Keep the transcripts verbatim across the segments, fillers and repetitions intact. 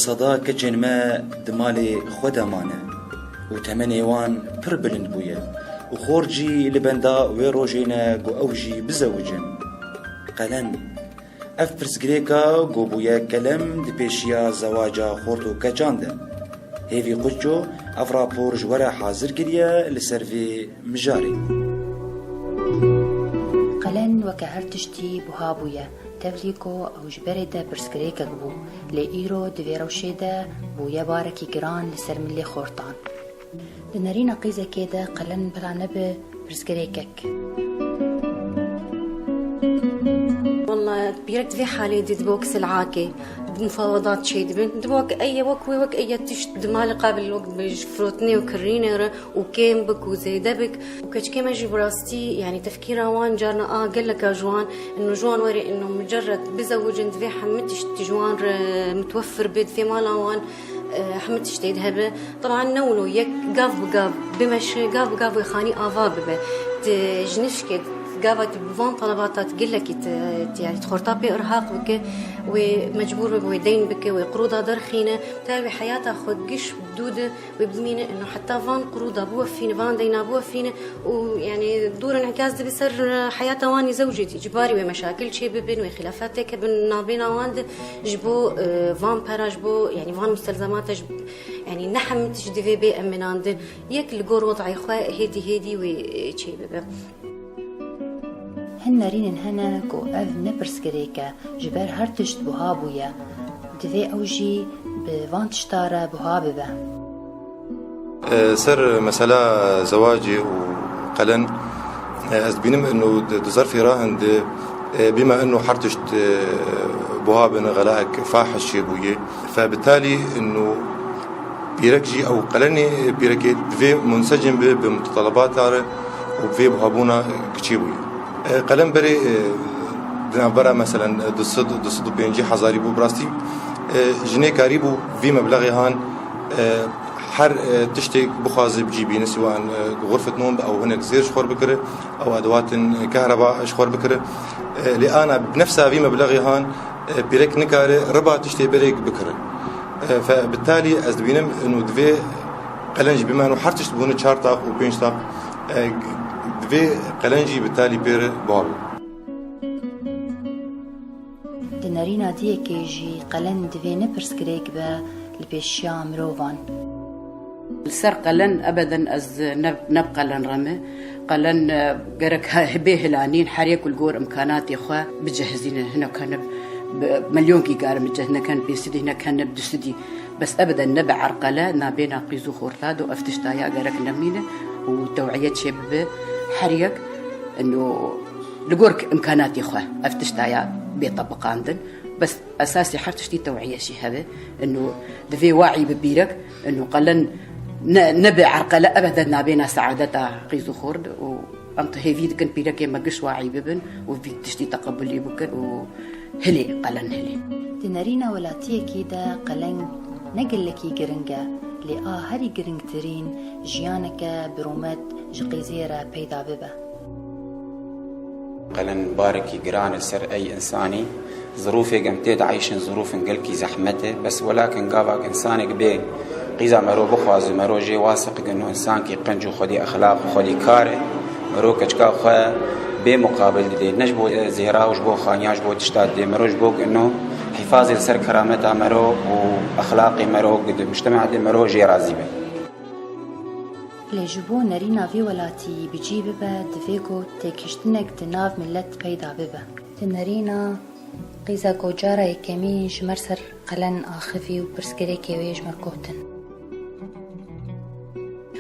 Seda keçên me di malê xwe de mane û temenê wan pir bilind bûye û xort jî li benda wê rojê ne ku ew jî bizewicin. Qelen. Ev pirsgirêka ku bûye kelem di pêşiya zewaca xort û keçan de. Hêvî Quço ev rapor ji we re hazir kiriye li ser vê mijarê. Qelen weke her tiştî buha bûye. Tevlî ku ew ji berê de pirsgirêkek bû, lê îro di vê rewşê de bûye barekî giran li ser milê xortan. Di nerîna qîzekê de qelen bila nebe pirsgirêkek. Walla pîrek di vê halê de dibe wek silakê, mufawedat çêdibin. Dibe wek eye, wek wê, wek eye tişt di malê qabil wek bi ji firotinê û kirînê re û kêm bik û zêde bik. Û keçikê me jî bi rastî, yanî tefkîra wan carna a geleka ji wan, ino ji wan were ino mucerred bizewicin, divê hemî tişt ji wan re mitwefir be, divê mala wan, e, hemî tiştê de hebe. Taban ne wilo yek gav bi gav bimeşe, gav bi gav wê xanî ava bibe. Ti ji nişkê gava tu bi van talebata tu gelekî ti, ti, yanî tu xorta pê irhaq bike, wê mecbûr bibe, wê deyn bike, wê qirûda derxîne, ta wê heyata xwe giş dû de wê bimîne, ino heta van qirûda biwefîne, van deyna biwefîne û, yanî, dûr înîkas dibe ser heyata wan ê zewcî de. Îcbarî wê meşakil çê bibin, wê xilafat têkevin navbêna wan de ji bo, e, van pera, ji bo, yanî, van mustelzemata, ji, yanî, ne hemî tişt divê bê eminandin. Yek li gor wedayê xwe hêdî hêdî wê, e, çê bibe. Hin nerînên hene ku ev ne pirsgirêk e, ji ber her tişt buha bûye. Divê ew jî bi van tişta re buha bibe. Ser mesela zewacê û qelen, ez dibînim ino di, di zerfê rahin de, bîma ino her tişt buha bin, xelaek fahiş çêbûye. Fe bitalî ino pîrek jî ew qelenê pîrekê divê munsecim be bi muttalebata re û bi vê buhabûna giçê bûye. E, qelen berê, e, di navbera, meselen, e, du sed, du sed û pêncî hezarî bû, bi rastî, e, jinê karîbû vî meblexê han, e, her, e, tiştê bixwaze bi cî bîne, siwa, e, xurfet non be, ew hinek zêr ji xwe bikire, ew edewatên kehreba ji xwe bikire. E, lê ana bi nefsa vî meblexê han, e, pîrek nikare riba tiştê berê bikire. E, fe bi talî ez dibînim, ino divê qelen jî bimano her tişt bûne çar taq û pênc taq, e, divê qelen jî bi talî pê re biha be. Di nerîna diyekê jî qelen divê ne pirsgirêk be li pêşiya mirovan. Li ser qelen ebeden ez ne, ne bi qelen re me. Qelen, e, gerek he-, bê hilanîn, her yek li gor imkanatê xwe bicihizîne, hinek hene bi milyonkî karin bicih-, hinek hene pênc sedî, hinek hene bi du sedî. Bes ebeden ne bi erqele nabêna qîz û xorta de, ev tişta ya gerek nemîne û tew'iye çêbibe. Her yek, ino, li gor imkanatê xwe ev tişta ya bê tebiqandin. Bes esasê her tiştî tew'iye jî hebe. Ino divê waî bi pîrek, ino qelen ne, ne bi erqele ebeden nabêna saadeta qîz û xort û em tu hêvî dikin pîrekê me giş waî bibin û vî tiştî teqebulî bikin û hilê, qelen hilê. Di nerîna welatiyekî de qelen ne gelekî giring e, lê a herî giringtirîn jiyaneke bi rûmet ji qîzê re peyda bibe. Qelen barekî giran e ser ey însanî. Zirûfêk em tê de eyşin, zirûfin gelkî zehmet e. Bes welakin gavak însanek bê qîza mero bixwaze, mero jê wasiq ke ino însankî qenc û xwedî exlaq û xwedî kar e. Mero keçika xwe bê muqabil didê. Ne ji bo, e, zêra û ji bo xaniya, ji bo tişta didê. Mero ji bo ino hifazê li ser kerameta mero û exlaqê mero ku di mujtema de mero jê razî be. Lê ji bo nerîna vî welatî bi cî bibe, divê ku têkiştinek di nav milet peyda bibe. Di nerîna qîza ku cara yekemîn ji me ser qelen axivî û pirsgirêkê wê ji me gotin.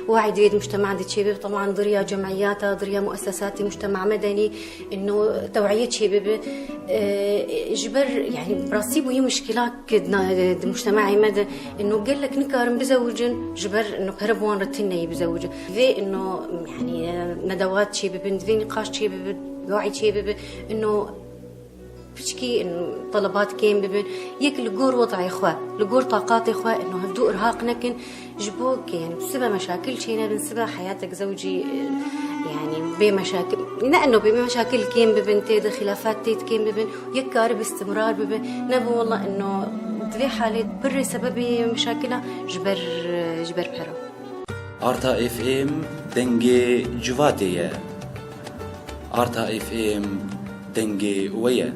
Waî divê di mujtema de çêbibe, teban di riya cemiyata, di riya muessesatê mujtema medenî, ino tew'iye çêbibe. E, ji ber, yanî, bi rastî bûye muşkilak di na-, di mujtemaê me de, ino gelek nikarin bizewicin, ji ber ino pere bi wan re tune ye bizewicin. Divê ino, yanî, e, nedewat çêbibin, divê nîqaş çêbibe, waî çêbibe, ino piçkî, ino telebat kêm bibin. Yek li gor wedayê xwe, li gor taqatê xwe, ino hevdû irhaq nekin. Ji bo ke, yanî, sibe meşakil çênebin, sibe heyatek zewcî, e, yanî, bê meşakil, ne ino bê meşakil kêm bibin, tê de xilafat tê de kêm bibin, yek kare bi istimrar bibe. Ne bi wela ino Di vê halê pirê sebebê mişakila ji ber, ji ber pera. Arta F M dengê civatê ye. Arta F M dengê we ye.